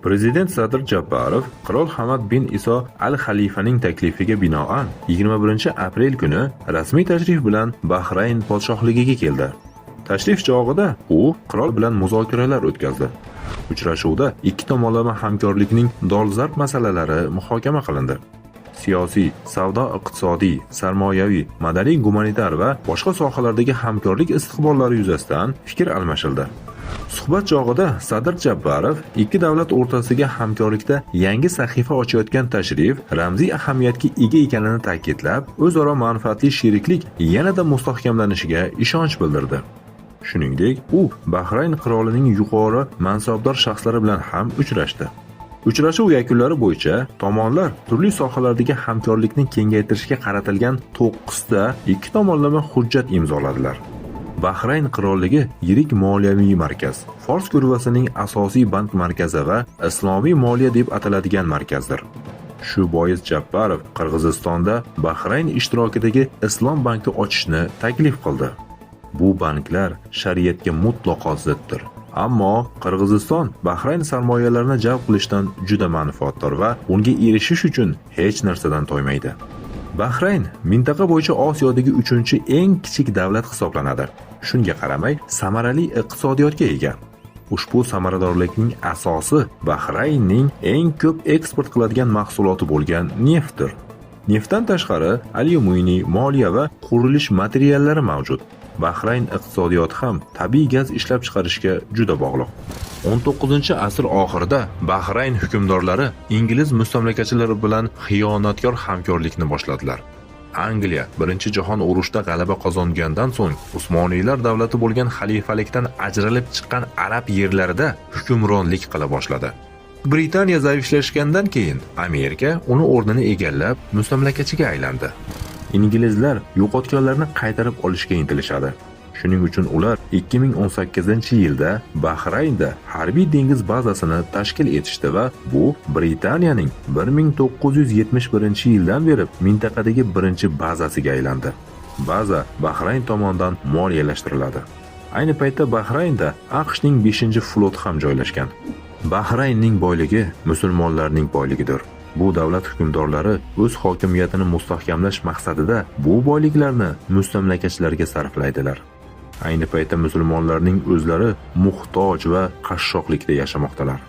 Prezident Sadir Japarov qirol Hamad bin Iso Al Xalifaning taklifiga binoan 21-aprel kuni rasmiy tashrif bilan Bahrayn podshohligiga keldi. Tashrif chog'ida u qirol bilan muzokaralar o'tkazdi. Uchrashuvda ikki tomonlama hamkorlikning dolzarb masalalari muhokama qilindi. Siyosiy, savdo-iqtisodiy, sarmoyaviy, madaniy-gumanitar va boshqa sohalardagi hamkorlik istiqbollari yuzasidan fikr almashildi. Suhbat chog'ida Sadir Japarov ikki davlat o'rtasidagi hamkorlikda yangi sahifa ochayotgan tashrif ramziy ahamiyatga ega ekanini ta'kidlab, o'zaro manfaatli sheriklik yanada mustahkamlanishiga ishonch bildirdi. Shuningdek, u Bahrayn qirolining yuqori mansabdor shaxslari bilan ham uchrashdi. Uchrashuv yakunlari bo'yicha tomonlar turli sohalardagi hamkorlikni kengaytirishga qaratilgan 9 ta ikki tomonlama hujjat imzoladilar. Bahrayn qirolligi yirik moliyaviy markaz, Fors ko'rvasining asosiy bank markazi va islomiy moliya deb ataladigan markazdir. Shu bois Japarov Qirg'izistonda Bahrayn ishtirokidagi Islom banki ochishni taklif qildi. Bu banklar shariatga mutlaqo ziddir. Ammo Qirg'iziston Bahrayn sarmoyalarini jalb qilishdan juda manfaatdor va unga erishish uchun hech narsadan toymaydi. Bahrayn mintaqa bo'yicha Osiyodagi 3-eng kichik davlat hisoblanadi. Shunga qaramay, samarali iqtisodiyotga ega. Ushbu samaradorlikning asosi Bahraynning eng ko'p eksport qiladigan mahsuloti bo'lgan neftdir. Neftdan tashqari alyuminiy, moliya va qurilish materiallari mavjud. Bahrayn iqtisodiyoti ham tabiiy gaz ishlab chiqarishga juda bog'liq. 19-asr oxirida Bahrayn hukmdorlari ingliz mustamlakachilari bilan xiyonatkor hamkorlikni boshladilar. Angliya Birinchi jahon urushida g'alaba qozongandan so'ng Usmoniylar davlati bo'lgan xalifalikdan ajralib chiqqan arab yerlarida hukmronlik qila boshladi. Britaniya zaiflashgandan keyin Amerika uni o'rnini egallab mustamlakachiga aylandi. Inglizlar yo'qotganlarni qaytarib olishga intilishadi. Shuning uchun ular 2018-yilda Bahraynda harbiy dengiz bazasini tashkil etishdi va bu Britaniyaning 1971-yildan beri mintaqadagi birinchi bazasiga aylandi. Baza Bahrayn tomonidan moliyalashtiriladi. Ayni paytda Bahraynda AQShning 5-floti ham joylashgan. Bahraynning boyligi musulmonlarning boyligidir. Bu davlat hukmdorlari o'z hokimiyatini mustahkamlash maqsadida bu boyliklarni mustamlakachilarga sarflaydilar. Ayni paytda musulmonlarning o'zlari muhtoj va qashshoqlikda yashamoqdalar.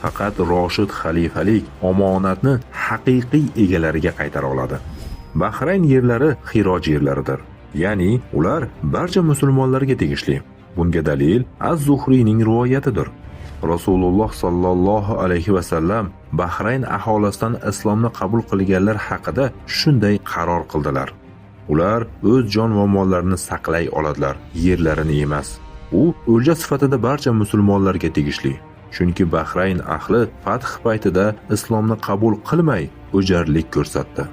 Faqat Roshid xalifalik omonatni haqiqiy egalariga qaytara oladi. Bahrayn yerlari xiroj yerlaridir. Ya'ni ular barcha musulmonlarga tegishli. Bunga dalil Az-Zuhriyning rivoyatidir. Rasululloh sallallohu alayhi va sallam Bahrayn aholisidan islomni qabul qilganlar haqida shunday qaror qildilar. Ular o'z jon va mollarini saqlay oladilar, yerlarini emas. U o'lja sifatida barcha musulmonlarga tegishli. Chunki Bahrayn ahli fath paytida islomni qabul qilmay o'jarlik ko'rsatdi.